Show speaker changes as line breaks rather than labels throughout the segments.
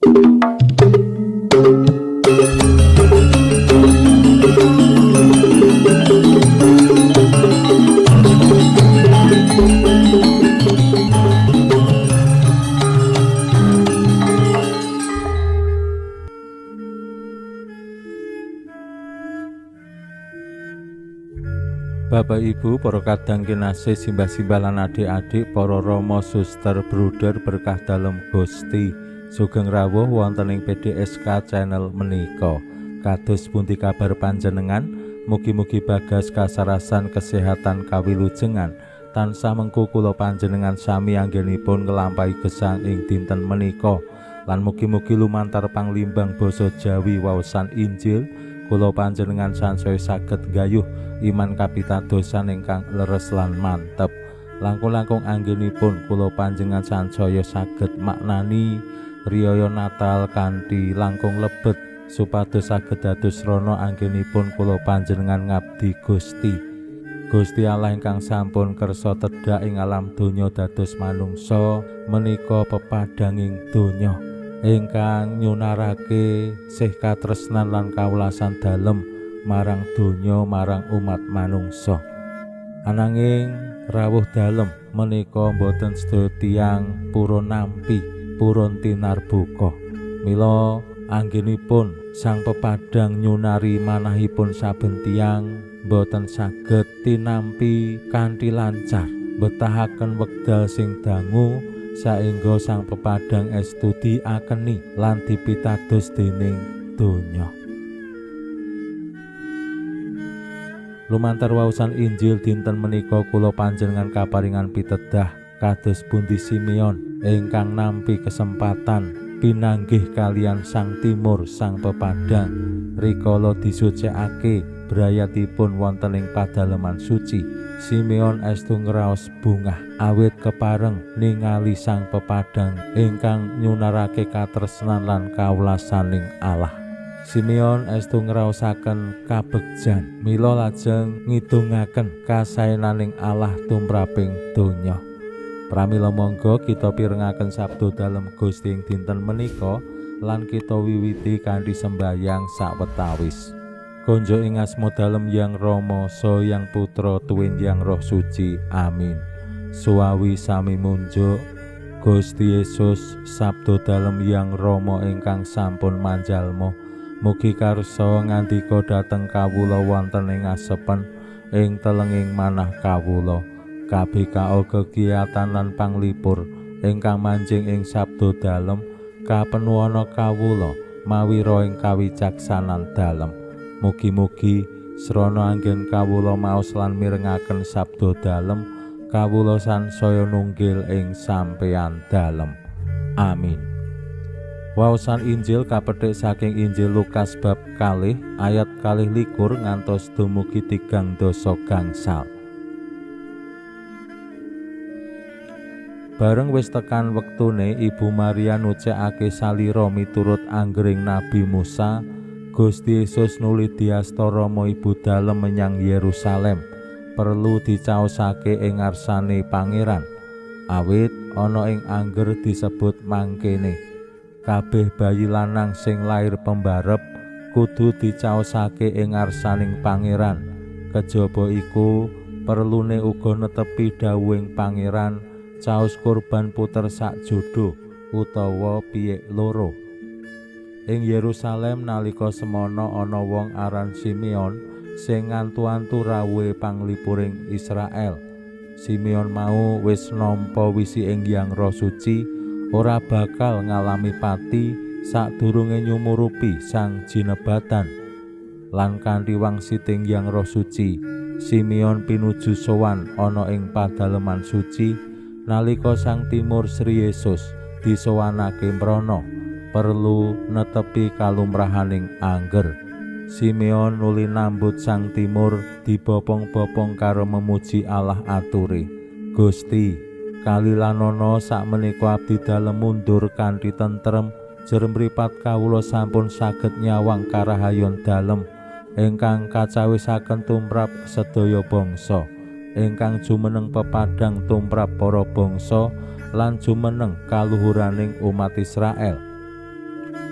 Bapak Ibu, para kadang kinasih, simbah-simbah lan adik-adik, para rama, suster, bruder berkah dalem Gusti. Sugeng rawuh wonten ing PDSK channel menika. Kados pundi kabar panjenengan? Mugi-mugi bagas kasarasan kesehatan kawilujengan. Tansah mengku kula panjenengan sami anggenipun nglampahi gesang ing dinten menika. Lan mugi-mugi lumantar panglimbang basa Jawi waosan Injil kula panjenengan sansaya saged gayuh iman kapitadosan ingkang leres lan mantep. Langkung-langkung anggenipun kula panjenengan sansaya saged maknani riyaya Natal kanthi langkung lebet supados saged dados srana anggenipun kula panjenengan ngabdi Gusti. Gusti Allah ingkang sampun kersa tedhak ing alam donya dados manungsa menika pepadhanging donya ingkang nyunarake sih katresnan lan kawelasan dalem marang donya marang umat manungsa. Ananging rawuh dalem menika boten sedaya tiyang purun nampi, purun tinarbuka. Mila anggenipun sang pepadhang nyunari manahipun saben tiyang boten saged tinampi kanthi lancar, betahaken wekdal sing dangu saengga sang pepadhang estu diakeni lan dipitados dening donya. Lumantar waosan Injil dinten menika kula panjenengan kaparingan pitedah kados pundi Simeon ingkang nampi kesempatan pinanggih kalian sang timur sang pepadhang rikala disucikake brayatipun wonten ing padaleman suci. Simeon estu ngraos bungah awit kepareng ningali sang pepadhang ingkang nyunarake katresnan lan kawelasaning Allah. Simeon estu ngraosaken kabegjan mila lajeng ngidungaken kasaenaning Allah tumraping donya. Pramila monggo kita pirengaken sabda dalem Gusti ing dinten menika lan kita wiwiti kanthi sembayang sawetawis. Konjo ing asma dalem Yang Rama, Saha Yang Putra, tuwin Yang Roh Suci. Amin. Suwawi sami munjuk Gusti Yesus sabda dalem Yang Rama ingkang sampun manjalma. Mugi karsa ngandika dhateng kawula wonten ing asepen ing telenging manah kawula. KBKO kegiatan lan panglipur ingkang manjing ing sabda dalem kapenuwana kawula mawira ing kawicaksanan dalem. Mugi-mugi srana anggen kawula maos lan mirengaken sabda dalem kawula sansaya nunggil ing sampeyan dalem. Amin. Waosan Injil kapethik saking Injil Lukas bab 2 ayat 22 ngantos dumugi 37 gangsal. Bareng wis tekan wektune Ibu Maria nucekake salira miturut anggering Nabi Musa, Gusti Yesus nuli diasta Rama Ibu dalem menyang Yerusalem, perlu dicaosake ing ngarsane Pangeran. Awit ana ing angger disebut mangkene. Kabeh bayi lanang sing lair pembarep kudu dicaosake ing ngarsaning Pangeran. Kejaba iku perlune uga netepi dawuhing Pangeran, caos kurban puter sak jodoh utawa piyek loro. Ing Yerusalem nalika semana ana wong aran Simeon sing ngantu-antu rawuhe panglipuring Israel. Simeon mau wis nampa wisi ing Hyang Roh Suci ora bakal ngalami pati sadurunge nyumurupi sang jinebatan. Lan kanthi wangsiting Hyang Roh Suci, Simeon pinuju sowan ana ing padaleman suci nalika sang timur Sri Yesus disowanake mrana perlu netepi kalumrahaning angger. Simeon nuli nambut sang timur dibopong-bopong karo memuji Allah ature, Gusti, kalilanana sakmenika abdi dalem mundur kanthi tentrem, jer mripat kawula sampun saged nyawang karahayon dalem ingkang kacawisaken tumrap sedaya bangsa, ingkang jumeneng pepadhang tumrap para bangsa lan jumeneng kaluhuraning umat Israel.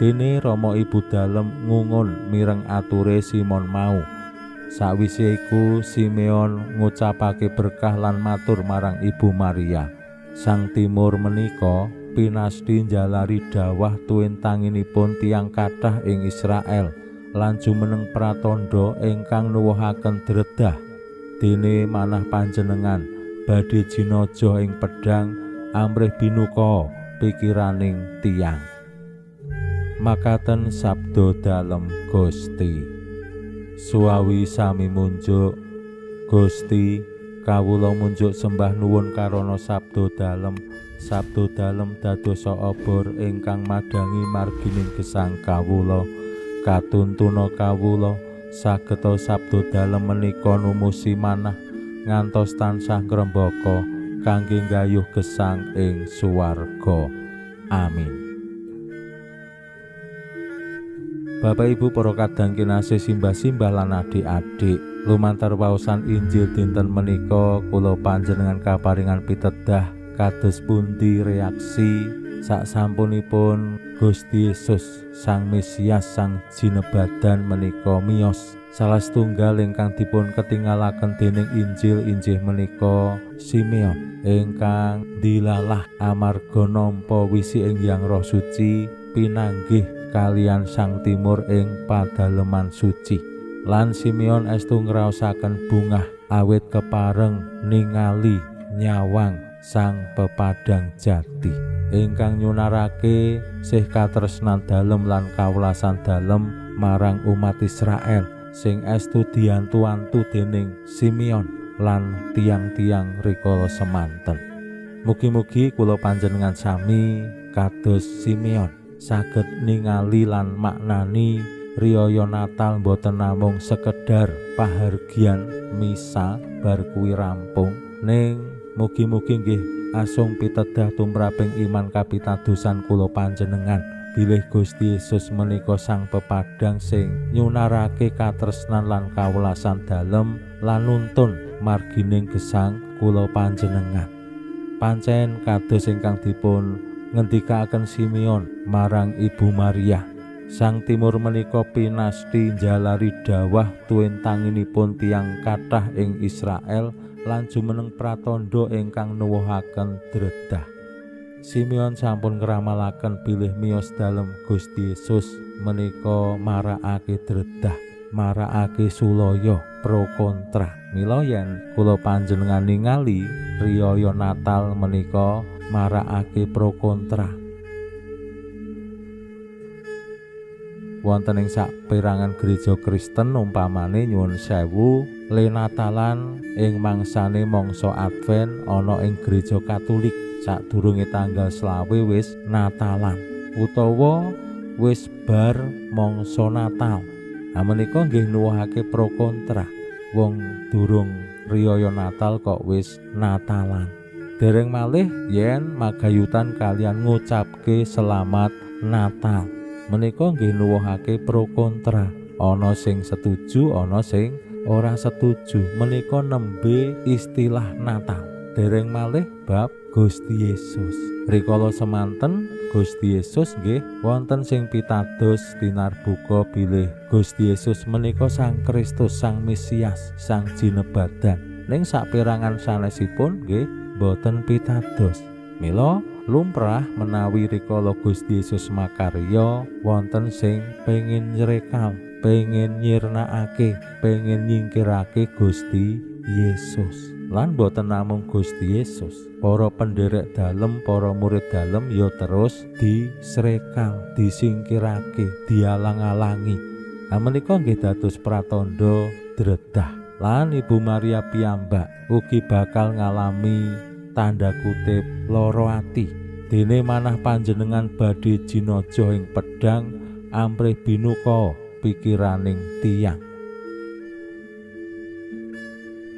Dene Rama Ibu dalem ngungun mireng ature Simon mau. Sawise iku Simeon ngucapake berkah lan matur marang Ibu Maria. Sang Timur menika pinasti njalari dawah tuwintanginipun tiyang kathah ing Israel lan jumeneng pratandha ingkang nuwuhaken dredah. Dene manah panjenengan badhe jinaja ing pedhang amrih binuka pikiraning tiyang. Makaten sabda dalem Gusti. Suwawi sami munjuk Gusti, kawula munjuk sembah nuwun karana sabda dalem. Sabda dalem dadosa obor ingkang madhangi margining gesang kawula. Katuntuna kawula sageta sabda dalem menika numusi manah ngantos tansah ngrembaka kangge nggayuh gesang ing swarga. Amin. Bapak Ibu para kadang kinasih, simbah-simbah lan adik-adik, lumantar waosan Injil dinten menika kula panjenengan kaparingan pitedah kados pundi reaksi saksampunipun Gusti Yesus Sang Mesias Sang Jinebadan menika miyos. Salah setunggal ingkang dipun ketingalaken dening Injil injih menika Simeon ingkang dilalah amarga nampa wisi ing Hyang Roh Suci pinanggih kalian Sang Timur ing padaleman suci. Lan Simeon estu ngraosaken bungah awit kepareng ningali nyawang Sang Pepadang Jati ingkang nyunarake sih katresnan dalem lan kawelasan dalem marang umat Israel sing estu diantu-antu dening Simeon lan tiang-tiang rikala semanten. Mugi-mugi kula panjenengan sami kados Simeon saged ningali lan maknani riyaya Natal boten namung sekedar pahargyan misa bar kuwi rampung, ning mugi-mugi nggih asung pitedah tumraping iman kapitadosan kula panjenengan bilih Gusti Yesus menika Sang Pepadang sing nyunarake katresnan lan kawelasan dalem lan nuntun margining gesang kula panjenengan. Pancen kados ingkang dipun ngendikaaken Simeon marang Ibu Maria, Sang Timur menika pinasti njalari dawah tuwintanginipun tiyang kathah ing Israel lan jumeneng pratandha ingkang nuwuhaken dredah. Simeon sampun ngramalaken bilih miyos dalem Gusti Yesus menika marakake dredah, marakake sulaya pro kontra. Mila yen kula panjenengan ningali riyaya Natal menika marakake pro kontra. Wonten ing saperangan gereja Kristen umpamane nyuwun sewu le Natalan ing mangsane mangsa Advent ana ing gereja Katolik sadurunge tanggal 25 wis Natalan utawa wis bar mangsa Natal. Ha menika nggih nuwuhake pro kontra. Wong durung riyaya Natal kok wis Natalan. Dereng malih yen magayutan kalian ngucapke selamat Natal. Menika nggih nuwuhake pro kontra. Ana sing setuju, ana sing ora setuju. Menika nembe istilah Natal. Dereng malih bab Gusti Yesus. Rikala semanten Gusti Yesus nggih wonten sing pitados tinarbuka bilih Gusti Yesus menika Sang Kristus, Sang Mesias, Sang Jinebadan. Ning saperangan sanesipun nggih boten pitados. Mila lumrah menawi rikala Gusti Yesus makarya wonten sing pengin nyrekal, pengin nyirnakake, pengin nyingkirake Gusti Yesus. Lan boten namung Gusti Yesus, para penderek dalem, para murid dalem ya terus disrekal, disingkirake, dialang-alangi. Nah menika nggih dados pratandha dredah. Lan Ibu Maria piyambak ugi bakal ngalami tanda kutip lara ati. Dene manah panjenengan badhe jinaja ing pedhang amrih binuka pikiraning tiyang.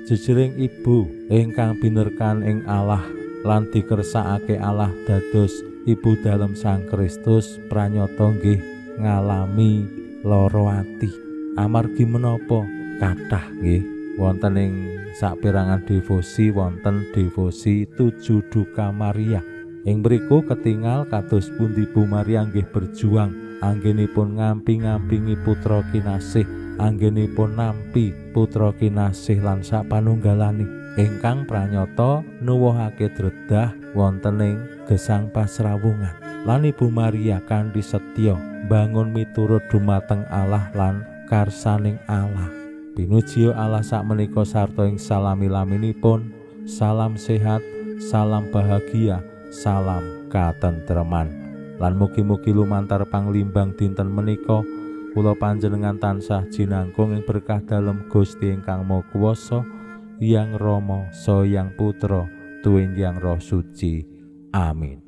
Jejering ibu ingkang binerkan ing Allah lan dikersakake Allah dados ibu dalem Sang Kristus pranyata nggih ngalami lara ati. Amargi menapa? Kathah nggih wonten ing saperangan devosi wonten devosi 7 duka Maria. Ing mriku ketingal kados pundi Bu Maria nggih berjuang anggenipun ngampi-ngampingi putra kinasih, anggenipun nampi putra kinasih lan sapanunggalane ingkang pranyata nuwuhake dredah wonten ing gesang pasrawungan. Lan Ibu Maria kanthi setya bangun miturut dumateng Allah lan karsaning Allah. Pinuji Allah sakmenika sarta ing salami-laminipun. Salam sehat, salam bahagia, salam katentreman. Lan mugi-mugi lumantar panglimbang dinten menika kula panjenengan tansah jinangkung ing berkah dalem Gusti ingkang Maha Kuwasa, Hyang Rama, Saha Hyang Putra, tuwin Hyang Roh Suci. Amin.